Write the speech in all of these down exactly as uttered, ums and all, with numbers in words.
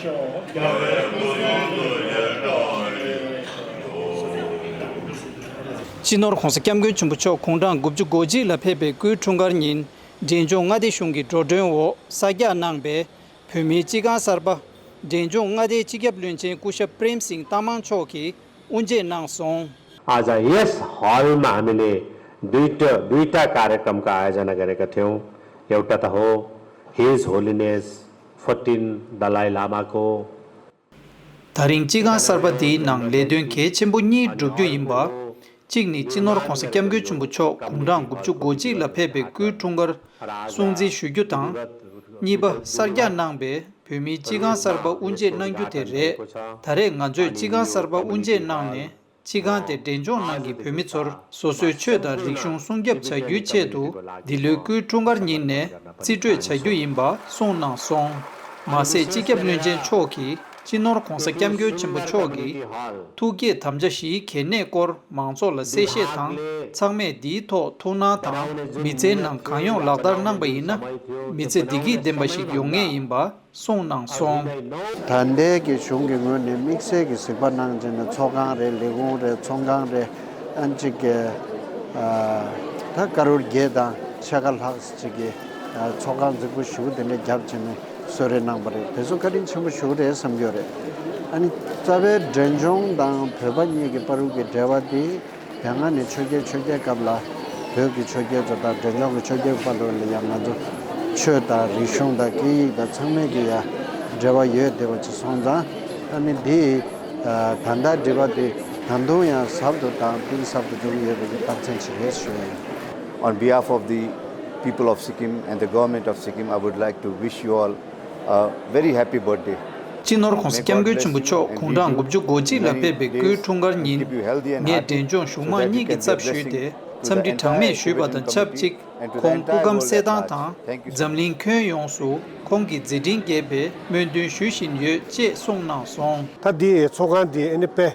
སྤྱི་ནོར་༸གོང་ས་༸སྐྱབས་མགོན་ཆེན་པོ་མཆོག་དགུང་གྲངས་དགུ་བཅུ་གོ་གཅིག་ལ་ཕེབས་པའི་སྐུའི་འཁྲུངས་སྐར་ཉིན། འབྲས་ལྗོངས་མངའ་སྡེ་གཞུང་གི་འགྲོ་གྲོན་འོག་གསར་རྒྱག་གནང་པའི་བོད་མིའི་སྤྱི་ཁང་གསར་པ། འབྲས་ལྗོངས་མངའ་སྡེའི་སྤྱི་ཁྱབ་བློན་ཆེན་སྐུ་ཞབས་པྲེམ་སིང་ཏཱ་མང་མཆོག་གིས་དབུ་འབྱེད་གནང་སོང་། आज यस हलमा हामीले दुईटा दुईटा कार्यक्रमको आयोजना गरेका थियौँ। एउटा त हो हिज होलिनेस फोर्टिन दलाई लामाको। ད་རིང་སྤྱི་ཁང་གསར་པ་འདིའི་ནང་ལས་དོན་གལ་ཆེན་པོ་གཉིས་བསྒྲུབ་རྒྱུ་ཡིན་པ། གཅིག་ནི་སྤྱི་ནོར་༸གོང་ས་༸སྐྱབས་མགོན་ཆེན་པོ་མཆོག་དགུང་གྲངས་དགུ་བཅུ་གོ་གཅིག་ལ་ཕེབས་པའི་སྐུའི་འཁྲུངས་སྐར་སྲུང་བརྩི་ཞུ་རྒྱུ་དང་། གཉིས་པ། གསར་རྒྱག་གནང་པའི་བོད་མིའི་སྤྱི་ཁང་གསར་པ་དབུ་འབྱེད་གནང་རྒྱུ་དེ་རེད། ད་རེས་ང་ཚོས་སྤྱི་ཁང་གསར་པ་དབུ་འབྱེད་གནང་ནས། སྤྱི་ཁང་དེ་འབྲས་ལྗོངས་ནང་གི་བོད་མི་ཚོར་སོ་སོའི་ཆོས་དང་རིག་གཞུང་སྲུང་སྐྱོབ་བྱ་རྒྱུའི་ཆེད་དུ། འདི་ལོའི་སྐུའི་འཁྲུངས་སྐར་ཉིན་ནས་རྩིས་སྤྲོད་བྱ་རྒྱུ་ཡིན་པ་གསུངས་གནང་སོང་། མ་ཟད། སྤྱི་ཁྱབ་བློན་ཆེན་མཆོག་གིས་སྤྱི་ནོར་༸གོང་ས་༸སྐྱབས་མགོན་ཆེན་པོ་མཆོག་གི་ཐུགས་བསྐྱེད་དམ་བཅའ་བཞིའི་གལ་གནད་སྐོར་མང་ཚོགས་ལ་གསལ་བཤད་དང་། ཚང་མས་འདིའི་ཐོག་ཐུགས་སྣང་དང་། མི་ཚེའི་ནང་གང་ཡོང་ལག་བསྟར་གནང་པ་ཡིན་ན། མི་ཚེ་བདེ་སྐྱིད་ལྡན་པ་ཞིག་ཡོང་ངེས་ཡིན་པ། གསུངས་གནང་སོང་། ད་ལྟའི་གི་གཞུང་གི་ངོས་ནས་དམིགས་བསལ་གྱི་གཟིགས་པ་གནང་བྱས་ནས་ཚོགས་ཁང་རེད། ལས་ཁུངས་རེད། ཚོང་ཁང་རེད། ཨ་ནི་གཅིག་གི་ཨ་ད་ཀ་རོར་བརྒྱད་དང་ཕྱེད་ཀ་ལྷག་ཅིག་གི་ཨ་ཚོགས་ཁང་རྫིག་པོ་ཞེ་པོ་དེ་འདྲ་བརྒྱབ་བྱས་ནས་གསོལ་རས་གནང་པ་རེད། དེ་ཚོ་བཀའ་དྲིན་ཆེན་པོ་ཞེ་པོ་རེད་བསམ་གྱི་ཡོད་རེད། ཨ་ནི་རྩ་བའི་འབྲས་ལྗོངས་དང་བོད་པ་གཉིས་ཀྱི་བར་དུ་གི་འབྲེལ་བ་དེ། དེ་སྔ་ནས་ཆོས་རྒྱལ་ཆོས་རྒྱལ་སྐབས་ལ་བོད་ཀྱི་ཆོས་རྒྱལ་ཚོ་དང་འབྲས་ལྗོངས་ཀྱི་ཆོས་རྒྱལ་བར་དུ་ལ་ཡང་ང་ཚོ་ཆོས་དང་རིག་གཞུང་དང་སྐད་ཡིག་དང་ཚང་མས་ཀྱི་ཡང་འབྲེལ་བ་ཡོད་བསྡད་པ་ཅིག་སོང་ཙང་། ཨ་ནི་འདི་ད་ལྟ་འབྲེལ་བ་འདི་ད་དུང་ཡང་ཟབ་ཏུ་དང་གཏིང་ཟབ་ཏུ་འགྲོ་གི་ཡོད་པའི་རྟགས་མཚན་ཞིག་རེད་ཞུ་ཡ་ཡིན། On behalf of the people of Sikkim and the government of Sikkim, I would like to wish you all a very happy birthday. སྤྱི་ནོར་༸གོང་ས་༸སྐྱབས་མགོན་ཆེན་པོ་མཆོག་དགུང་གྲངས་དགུ་བཅུ་གོ་གཅིག་ལ་ཕེབས་པའི་སྐུའི་འཁྲུངས་སྐར་ཉིན། ངས་འབྲས་ལྗོངས་གཞུང་མང་གཉིས་ཀྱི་ཚབ་ཞུས་ཏེ། འཚམས་འདྲི་གྲངས་མེད་ཞུས་པ་དང་ཆབས་ཅིག་ཁོང་སྐུ་ཁམས་གསལ་ཐང་དང་། འཛམ་གླིང་ཁྱོན་ཡོངས་སུ་ཁོང་གི་མཛད་འཕྲིན་རྒྱས་པའི་སྨོན་འདུན་ཞུ་བཞིན་ཡོད་ཅེས་གསུངས་གནང་སོང་། ད་འདི་ཚོགས་ཁང་འདི་ཨ་ནི་དཔེ་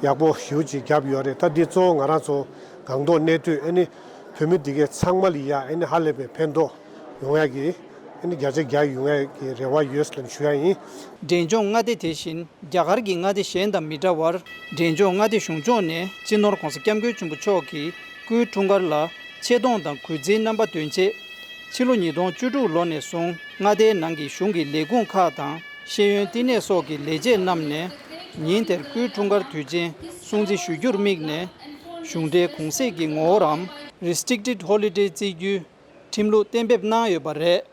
ཡག་པོ་ཞེ་པོ་ཅིག་བརྒྱབ་ཡོད་རེད། ད་འདི་གཙོ་བོ་ང་རང་ཚོ་སྒང་ཏོག་གནས་སྡོད་ཨ་ནི་བོད་མི་འདི་གའི་ཚང་མ་ལ་ཡ་ཨ་ནི་ཧ་ལས་པའི་ཕན་ཐོགས་ཡོང་ཡ་གི་ཨ་ནི་བརྒྱ་ཆ་བརྒྱ་ཡོང་ཡ་གི་རེ་བ་ཡོད་ལབ་ཞུ་ཡ་ཡིན། འབྲས་ལྗོངས་མངའ་སྡེ་དེ་བཞིན་རྒྱ་གར་གྱི་མངའ་སྡེ་གཞན་དང་མི་འདྲ་བར། འབྲས་ལྗོངས་མངའ་སྡེ་གཞུང་ཕྱོགས་ནས་སྤྱི་ནོར་༸གོང་ས་༸སྐྱབས་མགོན་ཆེན་པོ་མཆོག་གི་སྐུའི་འཁྲུངས་སྐར་ལ་ཆེ་མཐོང་དང་གུས་བརྩིའི་རྣམ་པ་སྟོན་ཆེད། ཕྱི་ལོ་ཉིས་སྟོང་བཅུ་དྲུག་ལོ་ནས་བཟུང་མངའ་སྡེའི་ནང་གི་གཞུང་གི་ལས་ཁུངས་ཁག་དང་ཤེས་ཡོན་བསྟི་གནས་སོགས་ཀྱི་ལས་བྱེད་རྣམས་ནས། ཉིན་དེར་སྐུའི་འཁྲུངས་སྐར་དུས་ཆེན་སྲུང་བརྩི་ཞུ་རྒྱུར་དམིགས་ནས། གཞུང་འབྲེལ་གུང་གསེང་གི་ངོ་བོར་རམ། Restricted Holiday བརྩི་རྒྱུའི་ཁྲིམས་ལུགས་གཏན་འབེབས་གནང་ཡོད་པ་རེད།